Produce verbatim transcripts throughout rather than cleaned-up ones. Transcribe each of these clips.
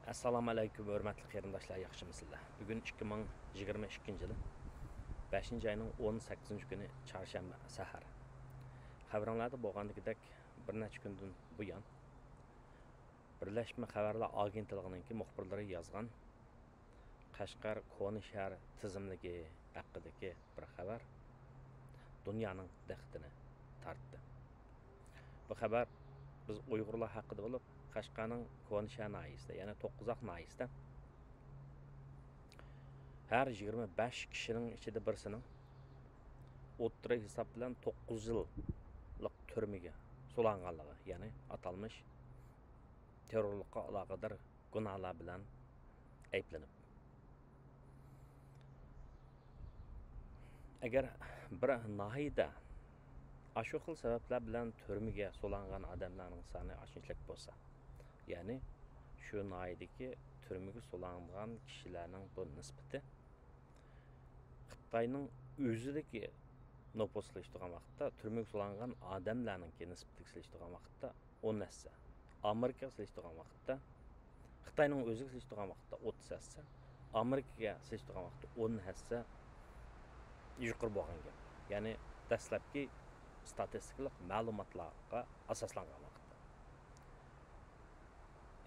ئەسسالامۇ ئەلەيكۇم، ھۆرمەتلىك قېرىنداشلار، ياخشىمۇسىلەر؟ بۈگۈن ئىككى مىڭ يىگىرمە ئىككىنچى يىلى بەشىنچى ئاينىڭ ئون سەككىزىنچى كۈنى، چارشەنبە سەھەر. خەۋىرىڭلاردا بولغاندىكىدەك، بىر نەچچە كۈندىن بۇيان بىرلەشمە خەۋەرلەر ئاگېنتلىقىنىڭكى مۇخبىرلىرى يازغان قەشقەر كونا شەھەر تىزىملىكى ھەققىدىكى بىر خەۋەر دۇنيانىڭ دىققىتىنى تارتتى. بۇ خەۋەر بىز ئۇيغۇرلار ھەققىدە بولۇپ، قەشقەرنىڭ كونا شەھەر ناھىيەسىدە، يەنى توققۇزاق ناھىيەسىدە ھەر يىگىرمە بەش كىشىنىڭ ئىچىدە بىرسىنىڭ ئوتتۇرا ھېساب بىلەن توققۇز يىللىق تۈرمىگە سولانغانلىقى، يەنى ئاتالمىش تېررورلۇققا ئالاقىدار گۇناھلار بىلەن ئەيىبلىنىپ. ئەگەر بىر ناھىيەدە ئاشۇ خىل سەۋەبلەر بىلەن تۈرمىگە سولانغان ئادەملەرنىڭ سانى ئاشۇنچىلىك بولسا، يەنى شۇ ناھىيەدىكى تۈرمىگە سولانغان كىشىلەرنىڭ بۇ نىسبىتى خىتاينىڭ ئۆزىدىكى نوپۇس سېلىشتۇرغان ۋاقىتتا، تۈرمىگە سولانغان ئادەملەرنىڭكى نىسبىتىگە سېلىشتۇرغان ۋاقىتتا ئون ھەسسە. ئامېرىكىغا سېلىشتۇرغان ۋاقىتتا، خىتاينىڭ ئۆزىگە سېلىشتۇرغان ۋاقىتتا ئوتتۇز ھەسسە، ئامېرىكىغا سېلىشتۇرغان ۋاقىتتا ئون ھەسسە يۇقىرى بولغان گەپ. يەنى دەسلەپكى ئىستاتىستىكىلىق مەلۇماتلارغا ئاساسلانغان ۋاقىتتا.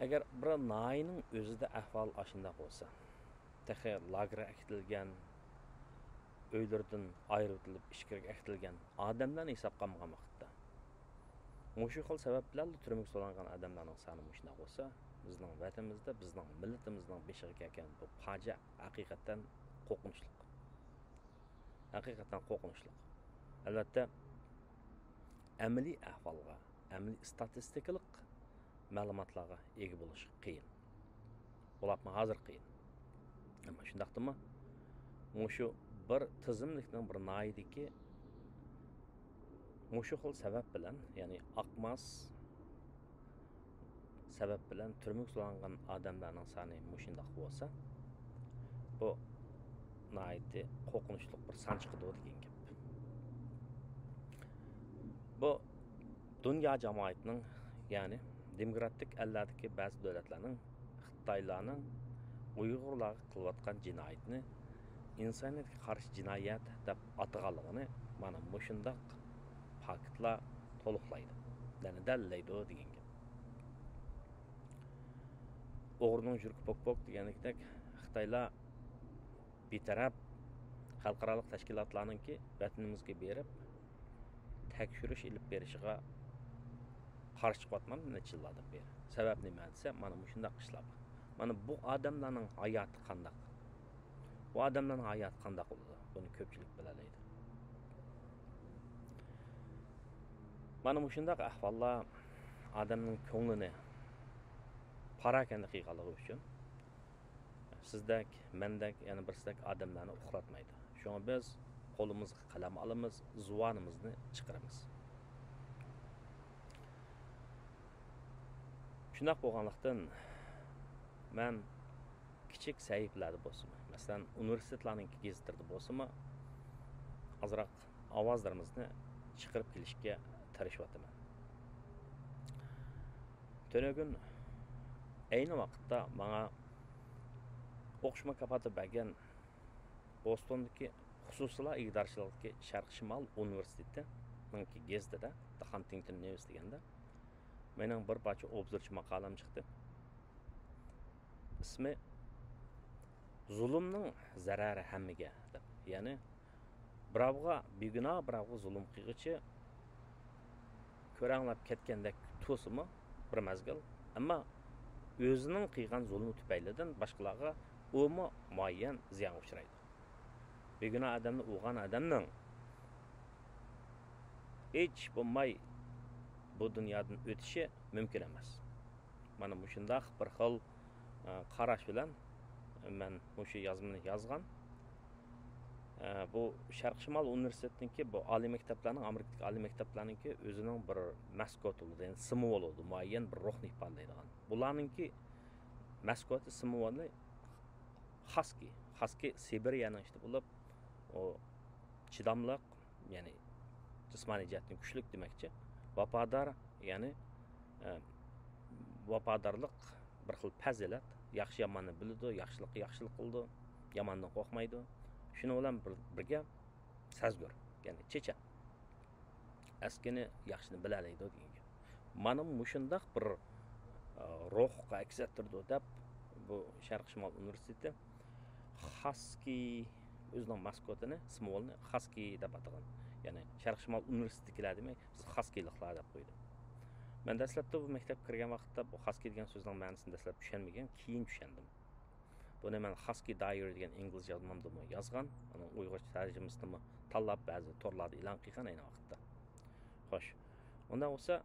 ئەگەر بىر ناھىيەنىڭ ئۆزىدە ئەھۋال ئاشۇنداق بولسا، تېخى لاگېرغا ئەكېتىلگەن، ئۆيلىرىدىن ئايرىۋېتىلىپ ئىچكىرىگە ئەكېتىلگەن ئادەملەرنى ھېسابقا ئالمىغان ۋاقىتتا، مۇشۇ خىل سەۋەبلەرلا تۈرمىگە سولانغان ئادەملەرنىڭ سانى مۇشۇنداق بولسا، بىزنىڭ ۋەتىنىمىزدە بىزنىڭ مىللىتىمىزنىڭ بېشىغا كەلگەن بۇ پاجىئە ھەقىقەتەن قورقۇنچلۇق. ھەقىقەتەن قورقۇنچلۇق. ئەلۋەتتە، ئەمەلىي ئەھۋالغا، ئەمەلىي ئىستاتىستىكىلىق مەلۇماتلارغا ئىگە بولۇش قىيىن. بولۇپمۇ ھازىر قىيىن. ئەمما شۇنداقتىمۇ، مۇشۇ بىر تىزىملىكنىڭ بىر ناھىيەدىكى مۇشۇ خىل سەۋەب بىلەن، يەنى ئاقماس سەۋەب بىلەن تۈرمىگە سولانغان ئادەملەرنىڭ سانى مۇشۇنداق بولسا، بۇ ناھايىتى قورقۇنچلۇق بىر سان چىقىدۇ دېگەن گەپ. بۇ دۇنيا جامائىتىنىڭ، يەنى دېموكراتىك ئەللەردىكى بەزى دۆلەتلەرنىڭ خىتايلارنىڭ ئۇيغۇرلارغا قىلىۋاتقان جىنايىتىنى ئىنسانىيەتكە قارشى جىنايەت دەپ ئاتىغانلىقىنى مانا مۇشۇنداق پاكىتلار تولۇقلايدۇ، يەنى دەلىللەيدۇ دېگەن گەپ. ئوغرىنىڭ يۈرىكى پوك-پوك دېگەندەك، خىتايلار بىتەرەپ خەلقئارالىق تەشكىلاتلارنىڭكى ۋەتىنىمىزگە بېرىپ تەكشۈرۈش ئېلىپ بېرىشىغا قارشى چىقىۋاتىمەن نەچچە يىللاردىن بېرى. سەۋەب نېمە دېسە، مانا مۇشۇنداق ئىشلار بار. مانا بۇ ئادەملەرنىڭ ھاياتى قانداق؟ بۇ ئادەملەرنىڭ ھاياتى قانداق بولىدۇ؟ بۇنى كۆپچىلىك بىلەلەيدۇ. مانا مۇشۇنداق ئەھۋاللار ئادەمنىڭ كۆڭلىنى پاراكەندە قىلغانلىقى ئۈچۈن سىزدەك، مەندەك، يەنە بىرسىدەك ئادەملەرنى ئۇخلاتمايدۇ. شۇڭا بىز قولىمىزغا قەلەم ئالىمىز، زۇۋانىمىزنى چىقىرىمىز. شۇنداق بولغانلىقتىن، مەن كىچىك سەھىپىلەردە بولسىمۇ، مەسىلەن، ئۇنىۋېرسىتېتلارنىڭكى گېزىتلىرىدە بولسىمۇ، ئازراق ئاۋازلىرىمىزنى چىقىرىپ كېلىشكە تىرىشىۋاتىمەن. تۈنۈگۈن ئەينى ۋاقىتتا ماڭا ئوقۇش مۇكاپاتى بەرگەن بوستوندىكى خۇسۇسىيلار ئىگىدارچىلىقىدىكى شەرقىي شىمال ئۇنىۋېرسىتېتىنىڭكى گېزىتىدە، The Huntington News دېگەندە، مېنىڭ بىر پارچە ئوبزورچى ماقالەم چىقتى. ئىسمى «زۇلۇمنىڭ زەرەرى ھەممىگە» دەپ. يەنى، بىراۋغا، بىگۇناھ بىراۋغا زۇلۇم قىلغۇچى كۆرەڭلەپ كەتكەندەك تۇرسىمۇ بىر مەزگىل، ئەمما ئۆزىنىڭ قىلغان زۇلۇمى تۈپەيلىدىن باشقىلارغا ئۇمۇ مۇئەييەن زىيانغا ئۇچرايدۇ. بىگۇناھ ئادەمنى ئۇرغان ئادەمنىڭ ھېچ بولماي بۇ دۇنيادىن ئۆتۈشى مۇمكىن ئەمەس. مانا مۇشۇنداق بىر خىل، ئە، قاراش بىلەن مەن مۇشۇ يازمىنى يازغان. ئە، بۇ شەرقىي شىمال ئۇنىۋېرسىتېتىنىڭكى، بۇ ئالىي مەكتەپلەرنىڭ، ئامېرىكىدىكى ئالىي مەكتەپلەرنىڭكى ئۆزىنىڭ بىر ماسكوتى بولىدۇ، يەنى سىمۋولى بولىدۇ، مۇئەييەن بىر روھنى ئىپادىلەيدىغان. بۇلارنىڭكى ماسكوتى، سىمۋولى خاسكى. خاسكى سىبىرىيەنىڭ ئىچىدە بولۇپ، ئۇ چىداملىق، يەنى جىسمانىي جەھەتتىن كۈچلۈك دېمەكچى. ۋاپادار، يەنى، ئە، ۋاپادارلىق بىر خىل پەزىلەت، ياخشى ياماننى بىلىدۇ، ياخشىلىققا ياخشىلىق قىلىدۇ، ياماندىن قورقمايدۇ. شۇنىڭ بىلەن بىر، بىرگە سەزگۈر، يەنى چېچەن. ئەسكىنى ياخشىنى بىلەلەيدۇ دېگەن گەپ. مانا مۇشۇنداق بىر، ئە، روھقا ئەكس ئەتتۈرىدۇ دەپ، بۇ شەرقىي شىمال ئۇنىۋېرسىتېتى خاسكى، ئۆزىنىڭ ماسكوتىنى، سىمۋولىنى خاسكى دەپ ئاتىغان. يەنى شەرقىي شىمال ئۇنىۋېرسىتېتىدىكىلەر دېمەي، بىز خاسكىلىقلار دەپ قويدى. مەن دەسلەپتە بۇ مەكتەپكە كىرگەن ۋاقىتتا بۇ خاسكى دېگەن سۆزنىڭ مەنىسىنى دەسلەپ چۈشەنمىگەن، كېيىن چۈشەندىم. بۇنى مەن خاسكى دايرى دېگەن ئىنگلىز يازمامدىمۇ يازغان، ئۇنىڭ ئۇيغۇرچە تەرجىمىسىنىمۇ تاللاپ، بەزى تورلاردا ئېلان قىلغان ئەينى ۋاقىتتا. خوش، ئۇنداق بولسا،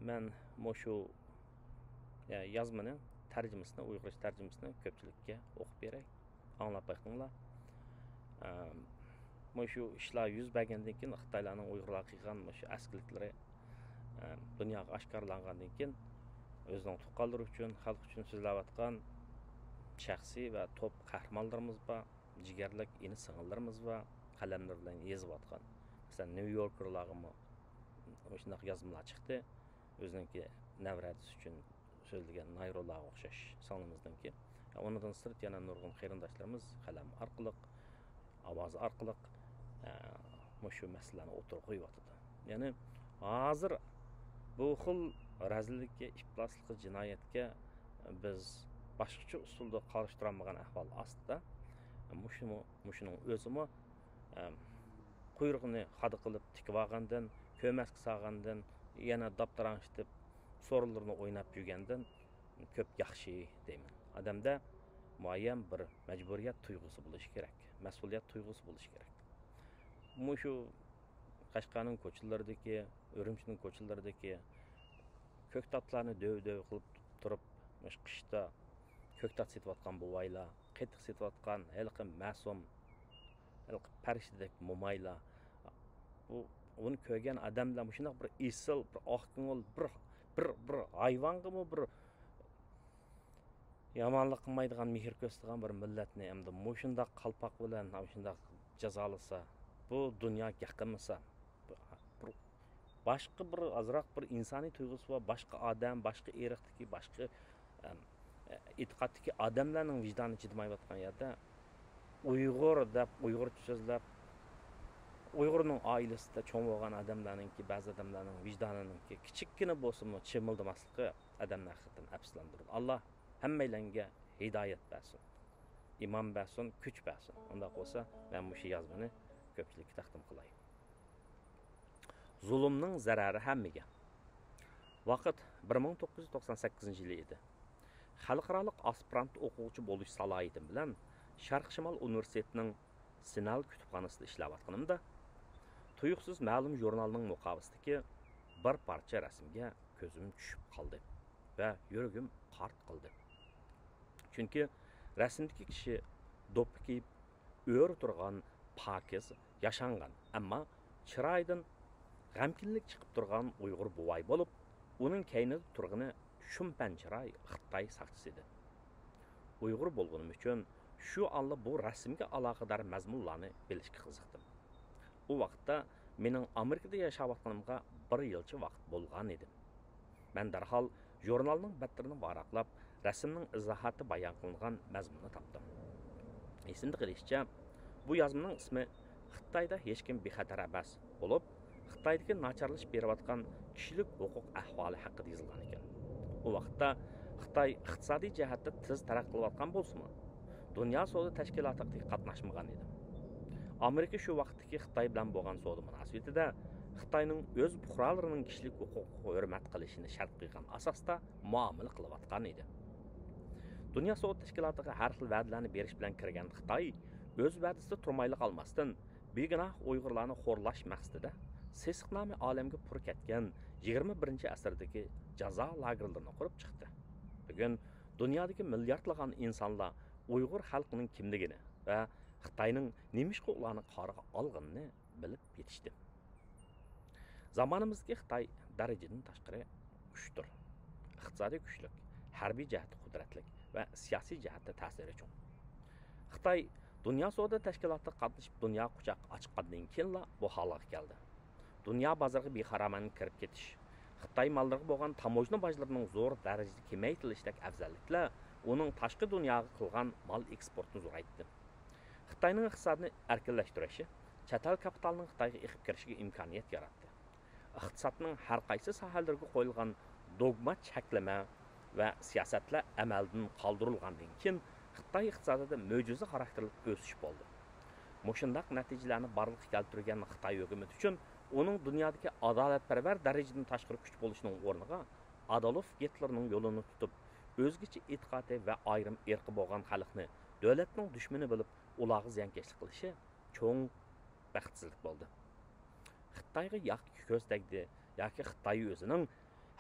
مەن مۇشۇ، يا، يازمىنىڭ تەرجىمىسىنى، ئۇيغۇرچە تەرجىمىسىنى كۆپچىلىككە ئوقۇپ بېرەي. ئاڭلاپ بېقىڭلار. ئەم، مۇشۇ ئىشلار يۈز بەرگەندىن كېيىن، خىتايلارنىڭ ئۇيغۇرلارغا قىلغان مۇشۇ ئەسكىلىكلىرى، ئەم، دۇنياغا ئاشكارىلانغاندىن كېيىن، ئۆزىنىڭ تۇغقانلىرى ئۈچۈن، خەلق ئۈچۈن سۆزلەۋاتقان شەخسىي ۋە توپ قەھرىمانلىرىمىز بار، جىگەرلىك ئىنى-سىڭىللىرىمىز بار، قەلەملىرى بىلەن يېزىۋاتقان. مەسىلەن، نيۇ يوركېرلارغىمۇ مۇشۇنداق يازمىلار چىقتى. ئۆزىنىڭكى نەۋرەدىسى ئۈچۈن سۆزلىگەن نايرولارغا ئوخشاش سىڭلىمىزنىڭكى. ئۇنىڭدىن سىرت يەنە نۇرغۇن قېرىنداشلىرىمىز قەلەم ئارقىلىق، ئاۋاز ئارقىلىق، ئە، مۇشۇ مەسىلىلەرنى ئوتتۇرىغا قويۇۋاتىدۇ. يەنى ھازىر بۇ خىل رەزىللىككە، ئىپلاسلىققا، جىنايەتكە بىز باشقىچە ئۇسۇلدا قارشى تۇرالمىغان ئەھۋال ئاستىدا، مۇشۇمۇ، مۇشۇنىڭ ئۆزىمۇ، ئە، قۇيرۇقىنى خادا قىلىپ تىكىۋالغاندىن، كۆمەچكە سالغاندىن، يەنە داپتاراڭشىتىپ سورۇنلىرىنى ئويناپ يۈرگەندىن كۆپ ياخشى دەيمەن. ئادەمدە مۇئەييەن بىر مەجبۇرىيەت تۇيغۇسى بولۇشى كېرەك، مەسئۇلىيەت تۇيغۇسى بولۇشى كېرەك. مۇشۇ قەشقەرنىڭ كوچىلىرىدىكى، ئۈرۈمچىنىڭ كوچىلىرىدىكى كۆكتاتلارنى دۆۋە-دۆۋە قىلىپ تۇرۇپ، مۇشۇ قىشتا كۆكتات سېتىۋاتقان بوۋايلار، قېتىق سېتىۋاتقان ھېلىقى مەسۇم، ھېلىقى پەرىشتىدەك مومايلار، بۇ، بۇنى كۆرگەن ئادەملەر مۇشۇنداق بىر ئېسىل، بىر ئاق كۆڭۈل، بىر، بىر، بىر ھايۋانغىمۇ بىر يامانلىق قىلمايدىغان، مېھىر كۆرسىتىدىغان بىر مىللەتنى ئەمدى مۇشۇنداق قالپاق بىلەن مۇشۇنداق جازالىسا، بۇ دۇنيا گەق قىلمىسا، بىر، بىر باشقا بىر ئازراق بىر ئىنسانىي تۇيغۇسى بار، باشقا ئادەم، باشقا ئىرقتىكى، باشقا، ئەم، ئېتىقادتىكى ئادەملەرنىڭ ۋىجدانى چىدىمايۋاتقان يەردە ئۇيغۇر دەپ، ئۇيغۇرچە سۆزلەپ، ئۇيغۇرنىڭ ئائىلىسىدە چوڭ بولغان ئادەملەرنىڭكى، بەزى ئادەملەرنىڭ ۋىجدانىنىڭكى كىچىككىنە بولسىمۇ چىمىلدىماسلىقى ئادەمنى ھەقىقەتەن ئەپسۇسلاندۇرىدۇ. ئاللا ھەممەيلەنگە ھىدايەت بەرسۇن، ئىمان بەرسۇن، كۈچ بەرسۇن. ئۇنداق بولسا، مەن مۇشۇ يازمىنى كۆپچىلىككە تەقدىم قىلاي. زۇلۇمنىڭ زەرەرى ھەممىگە. ۋاقىت بىر مىڭ توققۇز يۈز توقسان سەككىزىنچى يىلى ئىدى. خەلقئارالىق ئاسپىرانت ئوقۇغۇچى بولۇش سالاھىيىتىم بىلەن شەرقىي شىمال ئۇنىۋېرسىتېتىنىڭ سىنەل كۇتۇپخانىسىدا ئىشلەۋاتقىنىمدا، تۇيۇقسىز مەلۇم ژۇرنالنىڭ مۇقاۋىسىدىكى بىر پارچە رەسىمگە كۆزۈم چۈشۈپ قالدى ۋە يۈرىكىم قارت قىلدى. چۈنكى رەسىمدىكى كىشى دوپپا كىيىپ، ئۆرە تۇرغان پاكىز، ياشانغان، ئەمما چىرايىدىن غەمكىنلىك چىقىپ تۇرغان ئۇيغۇر بوۋاي بولۇپ، ئۇنىڭ كەينىدە تۇرغىنى شۇمپەن چىراي خىتاي ساقچىسى ئىدى. ئۇيغۇر بولغىنىم ئۈچۈن شۇ ئانلا بۇ رەسىمگە ئالاقىدار مەزمۇنلارنى بىلىشكە قىزىقتىم. ئۇ ۋاقىتتا مېنىڭ ئامېرىكىدا ياشاۋاتقىنىمغا بىر يىلچە ۋاقىت بولغان ئىدى. مەن دەرھال ژۇرنالنىڭ بەتلىرىنى ۋاراقلاپ، رەسىمنىڭ ئىزاھاتى بايان قىلىنغان مەزمۇننى تاپتىم. ئېسىمدە قېلىشىچە، بۇ يازمىنىڭ ئىسمى خىتايدا ھېچكىم بىخەتەر ئەمەس بولۇپ، خىتايدىكى ناچارلىشىپ بېرىۋاتقان كىشىلىك ھوقۇق ئەھۋالى ھەققىدە يېزىلغان ئىكەن. ئۇ ۋاقىتتا خىتاي ئىقتىسادىي جەھەتتە تېز تەرەققىي قىلىۋاتقان بولسىمۇ، دۇنيا سودا تەشكىلاتىغا قاتناشمىغان ئىدى. ئامېرىكا شۇ ۋاقىتتىكى خىتاي بىلەن بولغان سودا مۇناسىۋىتىدە خىتاينىڭ ئۆز پۇقرالىرىنىڭ كىشىلىك ھوقۇقىغا ھۆرمەت قىلىشىنى شەرت قىلغان ئاساستا مۇئامىلە قىلىۋاتقان ئىدى. دۇنيا سودا تەشكىلاتىغا ھەر خىل ۋەدىلەرنى بېرىش بىلەن كىرگەن خىتاي ئۆز ۋەدىسىدە تۇرمايلا قالماستىن، بىگۇناھ ئۇيغۇرلارنى خورلاش مەقسىتىدە سېسىقنامە ئالەمگە پۇر كەتكەن يىگىرمە بىرىنچى ئەسىردىكى جازا لاگېرلىرىنى قۇرۇپ چىقتى. بۈگۈن دۇنيادىكى مىلياردلىغان ئىنسانلار ئۇيغۇر خەلقىنىڭ كىملىكىنى ۋە خىتاينىڭ نېمىشقا ئۇلارنى قارىغا ئالغىنىنى بىلىپ يېتىشتى. زامانىمىزدىكى خىتاي دەرىجىدىن تاشقىرى كۈچتۇر. ئىقتىسادىي كۈچلۈك، ھەربىي جەھەتتە قۇدرەتلىك ۋە سىياسىي جەھەتتە تەسىرى چوڭ. خىتاي دۇنيا سودا تەشكىلاتىغا قاتنىشىپ، دۇنياغا قۇچاق ئاچقاندىن كېيىنلا بۇ ھالغا كەلدى. دۇنيا بازىرىغا بىخارامەن كىرىپ كېتىش، خىتاي ماللىرىغا بولغان تاموژنا باجلىرىنىڭ زور دەرىجىدە كېمەيتىلىشىدەك ئەۋزەللىكلەر ئۇنىڭ تاشقى دۇنياغا قىلغان مال ئېكسپورتىنى زورايتتى. خىتاينىڭ ئىقتىسادىنى ئەركىنلەشتۈرۈشى چەت ئەل كاپىتالىنىڭ خىتايغا ئېقىپ كىرىشىگە ئىمكانىيەت ياراتتى. ئىقتىسادنىڭ ھەر قايسى ساھەلىرىگە قويۇلغان دوگما، چەكلىمە ۋە سىياسەتلەر ئەمەلدىن قالدۇرۇلغاندىن كېيىن، خىتاي ئىقتىسادىدا مۆجىزە خاراكتېرلىك ئۆسۈش بولدى. مۇشۇنداق نەتىجىلەرنى بارلىققا كەلتۈرگەن خىتاي ھۆكۈمىتى ئۈچۈن ئۇنىڭ دۇنيادىكى ئادالەتپەرۋەر دەرىجىدىن تاشقىرى كۈچ بولۇشنىڭ ئورنىغا ئادولف گىتلېرنىڭ يولىنى تۇتۇپ، ئۆزگىچە ئېتىقادى ۋە ئايرىم ئىرقى بولغان خەلقنى دۆلەتنىڭ دۈشمىنى بىلىپ، ئۇلارغا زىيانكەشلىك قىلىشى چوڭ بەختسىزلىك بولدى. خىتايغا ياكى كۆز تەگدى، ياكى خىتاي ئۆزىنىڭ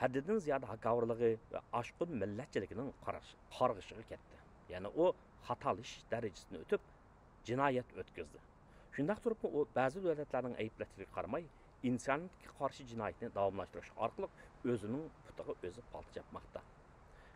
ھەددىدىن زىيادە ھاكاۋۇرلۇقى ۋە ئاشقۇن مىللەتچىلىكىنىڭ قارغىش-، قارغىشىغا كەتتى. يەنى ئۇ خاتالىشىش دەرىجىسىدىن ئۆتۈپ، جىنايەت ئۆتكۈزدى. شۇنداق تۇرۇپمۇ ئۇ بەزى دۆلەتلەرنىڭ ئەيىبلەشلىرىگە قارىماي، ئىنسانىيەتكە قارشى جىنايەتنى داۋاملاشتۇرۇش ئارقىلىق ئۆزىنىڭ پۇتىغا ئۆزى پالتا چاپماقتا.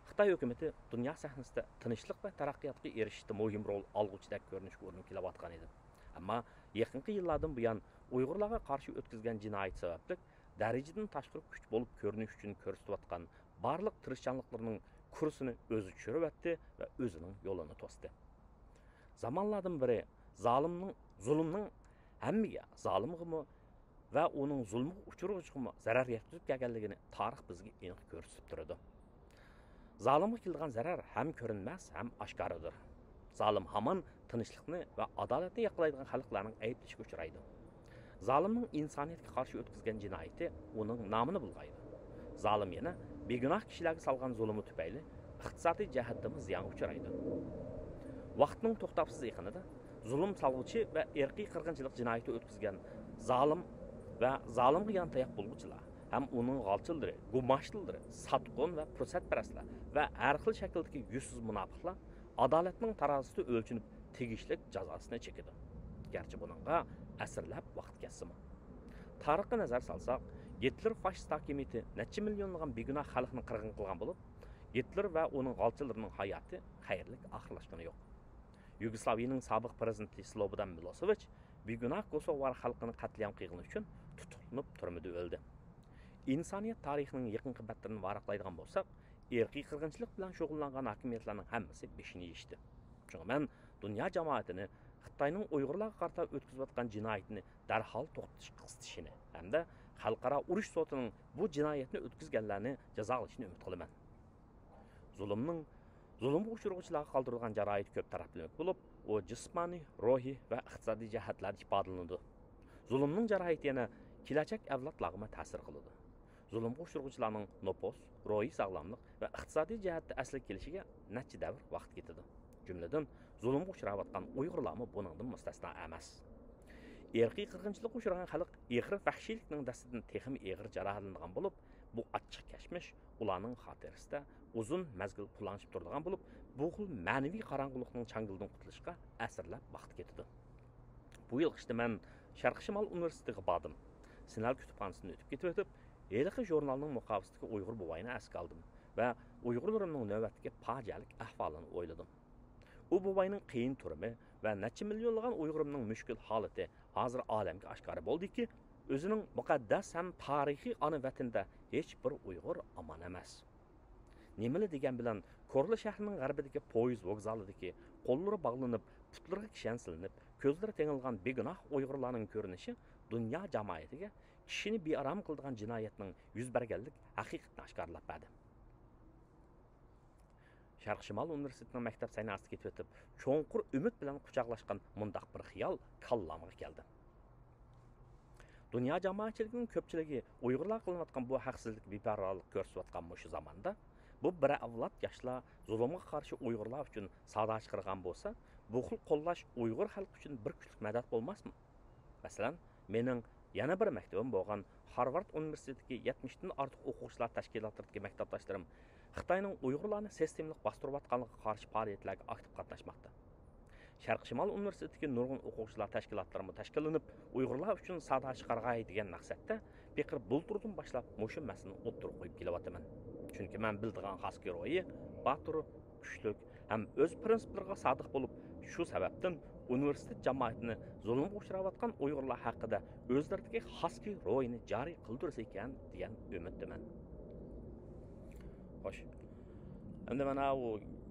خىتاي ھۆكۈمىتى دۇنيا سەھنىسىدە تىنچلىق ۋە تەرەققىياتقا ئېرىشىشتە مۇھىم رول ئالغۇچىدەك كۆرۈنۈشكە ئۇرۇنۇپ كېلىۋاتقان ئىدى. ئەمما يېقىنقى يىللاردىن بۇيان ئۇيغۇرلارغا قارشى ئۆتكۈزگەن جىنايىتى سەۋەبلىك دەرىجىدىن تاشقىرى كۈچ بولۇپ كۆرۈنۈش ئۈچۈن كۆرسىتىۋاتقان بارلىق تىرىشچانلىقلىرىنىڭ كۇرسىنى ئۆزى چۈشۈرۈۋەتتى ۋە ئۆزىنىڭ يولىنى توستى. زامانلاردىن بېرى زالىمنىڭ، زۇلۇمنىڭ ھەممىگە، زالىمغىمۇ ۋە ئۇنىڭ زۇلۇمغا ئۇچرىغۇچىغىمۇ زەرەر يەتكۈزۈپ كەلگەنلىكىنى تارىخ بىزگە ئېنىق كۆرسىتىپ تۇرىدۇ. زالىمغا كېلىدىغان زەرەر ھەم كۆرۈنمەس، ھەم ئاشكارىدۇر. زالىم ھامان تىنچلىقنى ۋە ئادالەتنى ياقلايدىغان خەلقلەرنىڭ ئەيىبلىشىگە ئۇچرايدۇ. زالىمنىڭ ئىنسانىيەتكە قارشى ئۆتكۈزگەن جىنايىتى ئۇنىڭ نامىنى بۇلغايدۇ. زالىم يەنە بىگۇناھ كىشىلەرگە سالغان زۇلۇمى تۈپەيلى ئىقتىسادىي جەھەتتىمۇ زىيانغا ئۇچرايدۇ. ۋاقىتنىڭ توختاپسىز ئېقىنىدا زۇلۇم سالغۇچى ۋە ئىرقىي قىرغىنچىلىق جىنايىتى ئۆتكۈزگەن زالىم ۋە زالىمغا يانتاياق بولغۇچىلار ھەم ئۇنىڭ غالچىلىرى، گۇماشتىلىرى، ساتقۇن ۋە پۇرسەتپەرەسلەر ۋە ھەر خىل شەكىلدىكى يۈزسىز مۇناپىقلار ئادالەتنىڭ تارازىسىدا ئۆلچىنىپ تېگىشلىك جازاسىنى چېكىدۇ. گەرچە بۇنىڭغا ئەسىرلەپ ۋاقىت كەتسىمۇ. تارىخقا نەزەر سالساق، گىتلېر فاشىست ھاكىمىيىتى نەچچە مىليونلىغان بىگۇناھ خەلقنى قىرغىن قىلغان بولۇپ، گىتلېر ۋە ئۇنىڭ غالچىلىرىنىڭ ھاياتى خەيرلىك ئاخىرلاشقىنى يوق. يۇگوسلاۋىيىنىڭ سابىق پىرېزىدېنتى سلوبودان مىلوسېۋىچ بىگۇناھ كوسوۋو خەلقىنى قەتلىئام قىلغىنى ئۈچۈن تۇتۇقلىنىپ تۈرمىدە ئۆلدى. ئىنسانىيەت تارىخىنىڭ يېقىنقى بەتلىرىنى ۋاراقلايدىغان بولساق، ئىرقىي قىرغىنچىلىق بىلەن شۇغۇللانغان ھاكىمىيەتلەرنىڭ ھەممىسى بېشىنى يېيىشتى. شۇڭا مەن دۇنيا جامائىتىنى خىتاينىڭ ئۇيغۇرلارغا قارىتا ئۆتكۈزۈۋاتقان جىنايىتىنى دەرھال توختىتىشقا قىستىشىنى ھەمدە خەلقئارا ئۇرۇش سوتىنىڭ بۇ جىنايەتنى ئۆتكۈزگەنلەرنى جازالىشىنى ئۈمىد قىلىمەن. زۇلۇمنىڭ، زۇلۇمغا ئۇچرىغۇچىلارغا قالدۇرىدىغان جاراھىتى كۆپ تەرەپلىمىلىك بولۇپ، ئۇ جىسمانىي، روھىي ۋە ئىقتىسادىي جەھەتلەردە ئىپادىلىنىدۇ. زۇلۇمنىڭ جاراھىتى يەنە كېلەچەك ئەۋلادلارغىمۇ تەسىر قىلىدۇ. زۇلۇمغا ئۇچرىغۇچىلارنىڭ نوپۇس، روھىي ساغلاملىق ۋە ئىقتىسادىي جەھەتتە ئەسلىگە كېلىشىگە نەچچە دەۋر ۋاقىت كېتىدۇ. جۈملىدىن، زۇلۇمغا ئۇچراۋاتقان ئۇيغۇرلارمۇ بۇنىڭدىن مۇستەسنا ئەمەس. ئىرقىي قىرغىنچىلىققا ئۇچرىغان خەلق ئېغىر ۋەھشىيلىكنىڭ دەستىدىن تېخىمۇ ئېغىر جاراھەتلىنىدىغان بولۇپ، بۇ ئاچچىق كەچمىش ئۇلارنىڭ خاتىرىسىدە ئۇزۇن مەزگىل پۇلاڭشىپ تۇرىدىغان بولۇپ، بۇ خىل مەنىۋى قاراڭغۇلۇقنىڭ چاڭگىلىدىن قۇتۇلۇشقا ئەسىرلەپ ۋاقىت كېتىدۇ. بۇ يىل قىشتا مەن شەرقىي شىمال ئۇنىۋېرسىتېتىغا باردىم. سىنەل كۇتۇپخانىسىدىن ئۆتۈپ كېتىۋېتىپ، ھېلىقى ژۇرنالنىڭ مۇقاۋىسىدىكى ئۇيغۇر بوۋاينى ئەسكە ئالدىم ۋە ئۇيغۇرلىرىمنىڭ نۆۋەتتىكى پاجىئەلىك ئەھۋالىنى ئويلىدىم. ئۇ بوۋاينىڭ قىيىن تۇرۇمى ۋە نەچچە مىليونلىغان ئۇيغۇرۇمنىڭ مۈشكۈل ھالىتى ھازىر ئالەمگە ئاشكارا بولدىكى، ئۆزىنىڭ مۇقەددەس ھەم تارىخىي ئانا ۋەتىنىدە ھېچ بىر ئۇيغۇر ئامان ئەمەس. نېمىلا دېگەن بىلەن، كورلا شەھىرىنىڭ غەربىدىكى پويىز ۋوگزالىدىكى قوللىرى باغلىنىپ، پۇتلىرىغا كىشەن سېلىنىپ، كۆزلىرى تېڭىلغان بىگۇناھ ئۇيغۇرلارنىڭ كۆرۈنۈشى دۇنيا جامائىتىگە كىشىنى بىئارام قىلىدىغان جىنايەتنىڭ يۈز بەرگەنلىك ھەقىقىتىنى ئاشكارىلاپ بەردى. شەرقىي شىمال ئۇنىۋېرسىتېتىنىڭ مەكتەپ سەھناسىدا كېتىۋېتىپ، چوڭقۇر ئۈمىد بىلەن قۇچاقلاشقان مۇنداق بىر خىيال كاللامغا كەلدى. دۇنيا جامائەتچىلىكىنىڭ كۆپچىلىكى ئۇيغۇرلارغا قىلىنىۋاتقان بۇ ھەقسىزلىك، بىپەرۋالىق كۆرسىتىۋاتقان مۇشۇ زاماندا، بۇ بىر ئەۋلاد ياشلار زۇلۇمغا قارشى ئۇيغۇرلار ئۈچۈن سادا چىقارغان بولسا، بۇ خىل قوللاش ئۇيغۇر خەلقى ئۈچۈن بىر كۈچلۈك مەدەت بولماسمۇ؟ مەسىلەن، مېنىڭ يەنە بىر مەكتىۋىم بولغان خارۋارد ئۇنىۋېرسىتېتىدىكى يەتمىشتىن ئارتۇق ئوقۇغۇچىلار تەشكىلاتلىرىدىكى مەكتەپداشلىرىم خىتاينىڭ ئۇيغۇرلارنى سىستېمىلىق باستۇرۇۋاتقانلىقىغا قارشى پائالىيەتلەرگە ئاكتىپ قاتناشماقتا. شەرقىي شىمال ئۇنىۋېرسىتېتىدىكى نۇرغۇن ئوقۇغۇچىلار تەشكىلاتلىرىمۇ تەشكىللىنىپ، ئۇيغۇرلار ئۈچۈن سادا چىقارغاي دېگەن مەقسەتتە، پېقىر بۇلتۇردىن باشلاپ مۇشۇ مەسىلىنى ئوتتۇرىغا قويۇپ كېلىۋاتىمەن. چۈنكى مەن بىلىدىغان خاسكى روھى باتۇر، كۈچلۈك، ھەم ئۆز پىرىنسىپلىرىغا سادىق بولۇپ، شۇ سەۋەبتىن ئۇنىۋېرسىتېت جامائىتىنى زۇلۇمغا ئۇچراۋاتقان ئۇيغۇرلار ھەققىدە ئۆزلىرىدىكى خاسكى روھىنى جارى قىلدۇرسا ئىكەن، دېگەن ئۈمىدتىمەن. خوش. ئەمدى مانا ئۇ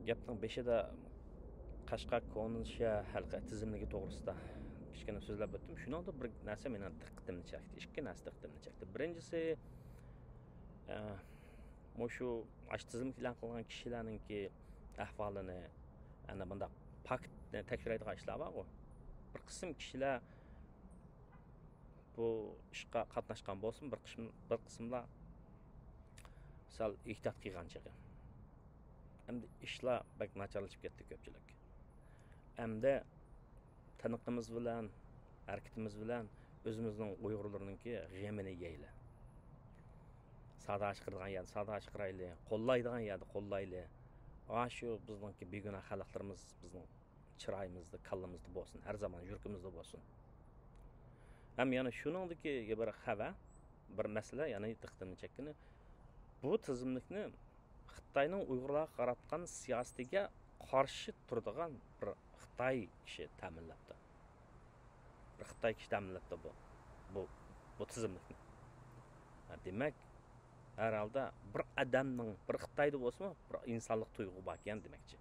گەپنىڭ بېشىدا قەشقەر كونا شەھەر ھەلقە تىزىملىكى توغرىسىدا كىچىككىنە سۆزلەپ ئۆتتۈم. شۇنىڭدا بىر نەرسە مېنىڭ دىققىتىمنى چەكتى. ئىككى نەرسە دىققىتىمنى چەكتى. بىرىنچىسى، ئە، مۇشۇ ئاشۇ تىزىملىك ئېلان قىلغان كىشىلەرنىڭكى ئەھۋالىنى، ئەنە بۇنداق پاكىتنى تەكشۈرەيدىغان ئىشلار بارغۇ. بىر قىسىم كىشىلەر بۇ ئىشقا قاتناشقان بولسىمۇ، بىر قىسىم، بىر قىسىملار سەل ئېھتىيات قىلغان چېغى. ئەمدى ئىشلار بەك ناچارلىشىپ كەتتى كۆپچىلىك. ئەمدى تىنىقىمىز بىلەن، ھەرىكىتىمىز بىلەن ئۆزىمىزنىڭ ئۇيغۇرلىرىنىڭكى غېمىنى يەيلى. سادا چىقىرىدىغان يەردە سادا چىقىرايلى، قوللايدىغان يەردە قوللايلى. ئاشۇ بىزنىڭكى بىگۇناھ خەلقلىرىمىز بىزنىڭ چىرايىمىزدا، كاللىمىزدا بولسۇن، ھەر زامان يۈرىكىمىزدە بولسۇن. ھەم يەنە شۇنىڭدىكى بىر خەۋەر، بىر مەسىلە، يەنە دىققىتىمنى چەككىنى، بۇ تىزىملىكنى خىتاينىڭ ئۇيغۇرلارغا قاراتقان سىياسىتىگە قارشى تۇرىدىغان بىر خىتاي كىشى تەمىنلەپتۇ. بىر خىتاي كىشى تەمىنلەپتۇ بۇ، بۇ، بۇ تىزىملىكنى. ھە، دېمەك، ھەر ھالدا بىر ئادەمنىڭ، بىر خىتايدا بولسىمۇ، بىر ئىنسانلىق تۇيغۇ باركەن دېمەكچى.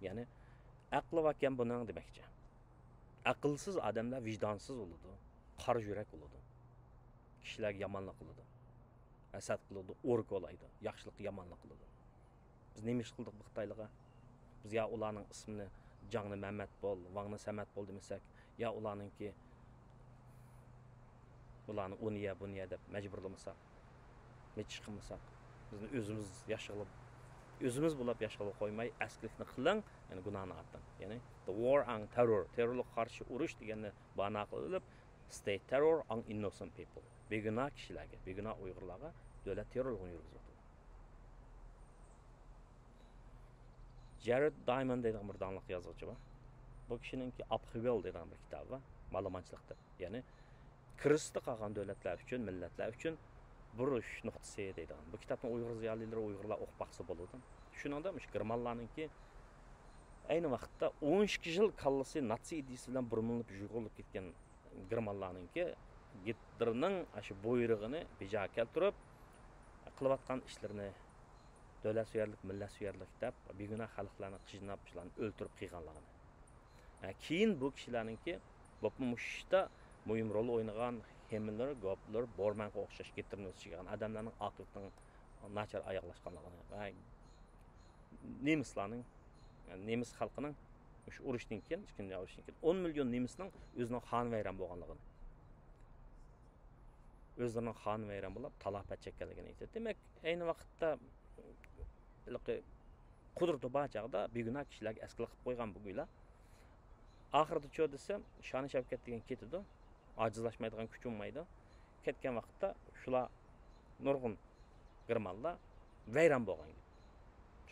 يەنى، ئەقلى باركەن بۇنىڭ دېمەكچى. ئەقىلسىز ئادەملەر ۋىجدانسىز بولىدۇ، قارا يۈرەك بولىدۇ. كىشىلەرگە يامانلىق قىلىدۇ. ھەسەت قىلىدۇ، ئورا كولايدۇ، ياخشىلىققا يامانلىق قىلىدۇ. بىز نېمە ئىش قىلدۇق بۇ خىتايلارغا؟ بىز يا ئۇلارنىڭ ئىسمىنى جاڭنى مەمەت بول، ۋاڭنى سەمەت بول دېمىسەك، يا ئۇلارنىڭكى، ئۇلارنى ئۇنى يە، بۇنى يە دەپ مەجبۇرلىمىساق، نېچىش قىلمىساق، بىزنى ئۆزىمىز ياشىغىلى، ئۆزىمىز بولاپ ياشىغىلى قويماي، ئەسكىلىكنى قىلىڭ، يەنى گۇناھنى ئارتىڭ. يەنى the war on terror، تېررورلۇققا قارشى ئۇرۇش دېگەننى باھانە قىلىپ، state terror on innocent people. بىگۇناھ كىشىلەرگە، بىگۇناھ ئۇيغۇرلارغا دۆلەت تېررورلۇقىنى يۈرگۈزۈۋاتىدۇ. جېرېد دايموند دەيدىغان بىر داڭلىق يازغۇچى بار. بۇ كىشىنىڭكى ئاپخىۋېل دەيدىغان بىر كىتابى بار، مالىمانچىلىق دەپ. يەنى كىرىزىستا قالغان دۆلەتلەر ئۈچۈن، مىللەتلەر ئۈچۈن بۇرۇش نۇقتىسى دەيدىغان. بۇ كىتابنى ئۇيغۇر زىيالىيلىرى، ئۇيغۇرلار ئوقۇپ باقسا بولىدۇ. شۇنىڭدا مۇشۇ گېرمانلارنىڭكى ئەينى ۋاقىتتا ئون ئىككى يىل كاللىسى ناتسى ئىدىيىسى بىلەن بۇرمىلىنىپ يۇيغۇرۇلۇپ كەتكەن گېرمانلارنىڭكى گىتلېرنىڭ ئاشۇ بۇيرۇقىنى بىجا كەلتۈرۈپ، قىلىۋاتقان ئىشلىرىنى دۆلەتسۆيەرلىك، مىللەتسۆيەرلىك دەپ، بىگۇناھ خەلقلەرنى قىيناپ، شۇلارنى ئۆلتۈرۈپ قىلغانلىقىنى. ھە، كېيىن بۇ كىشىلەرنىڭكى، بولۇپمۇ مۇشۇ ئىشتا مۇھىم رول ئوينىغان ھىمملېر، گوبلېر، بورمانغا ئوخشاش گىتلېرنى ئۆز ئىچىگە ئالغان ئادەملەرنىڭ ئاقىۋىتىنىڭ ناچار ئاياغلاشقانلىقىنى ۋە نېمىسلارنىڭ، نېمىس خەلقىنىڭ مۇشۇ ئۇرۇشتىن كېيىن، ئىككىنچى دۇنيا ئۇرۇشىدىن كېيىن ئون مىليون نېمىسنىڭ ئۆزىنىڭ خانى ۋەيران بولغانلىقىنى، ئۆزلىرىنىڭ خانى ۋەيران بولۇپ، تالاپەت چەككەنلىكىنى ئېيتتى. دېمەك، ئەينى ۋاقىتتا ھېلىقى قۇدرىتى بار چاغدا بىگۇناھ كىشىلەرگە ئەسكىلىك قىلىپ قويغان بۇ گۇيلار. ئاخىرىدا چۇ دېسە، شانى شەۋكەت دېگەن كېتىدۇ. ئاجىزلاشمايدىغان كۈچ بولمايدۇ. كەتكەن ۋاقىتتا شۇلار نۇرغۇن گېرمانلار ۋەيران بولغان گەپ.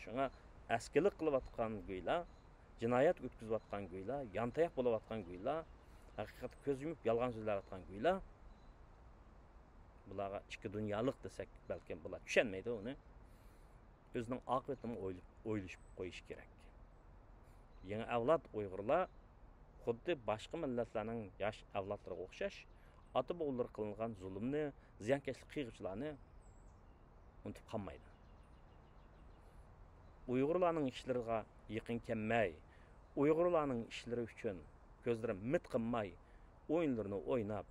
شۇڭا ئەسكىلىك قىلىۋاتقان گۇيلار، جىنايەت ئۆتكۈزۈۋاتقان گۇيلار، يانتاياق بولۇۋاتقان گۇيلار، ھەقىقەتتە كۆز يۇمۇپ يالغان سۆزلەۋاتقان گۇيلار، بۇلارغا ئىككى دۇنيالىق دېسەك، بەلكىم بۇلار چۈشەنمەيدۇ ئۇنى. ئۆزىنىڭ ئاقىۋىتىنىمۇ ئويل-، ئويلىشىپ قويۇشى كېرەك. يېڭى ئەۋلاد ئۇيغۇرلار خۇددى باشقا مىللەتلەرنىڭ ياش ئەۋلادلىرىغا ئوخشاش، ئاتا-بوۋىلىرىغا قىلىنغان زۇلۇمنى، زىيانكەشلىك قىلغۇچىلارنى ئۇنتۇپ قالمايدۇ. ئۇيغۇرلارنىڭ ئىشلىرىغا يېقىن كەلمەي، ئۇيغۇرلارنىڭ ئىشلىرى ئۈچۈن كۆزلىرى مىت قىلماي، ئويۇنلىرىنى ئويناپ،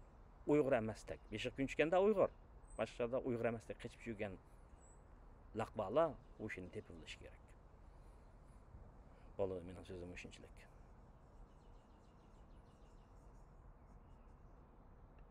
ئۇيغۇر ئەمەستەك، بېشىغا كۈن چۈشكەندە ئۇيغۇر، باشقا چاغدا ئۇيغۇر ئەمەستەك قېچىپ يۈرگەن لەقۋالار ھوشىنى تېپىۋېلىشى كېرەك. بولدى، مېنىڭ سۆزۈم مۇشۇنچىلىك.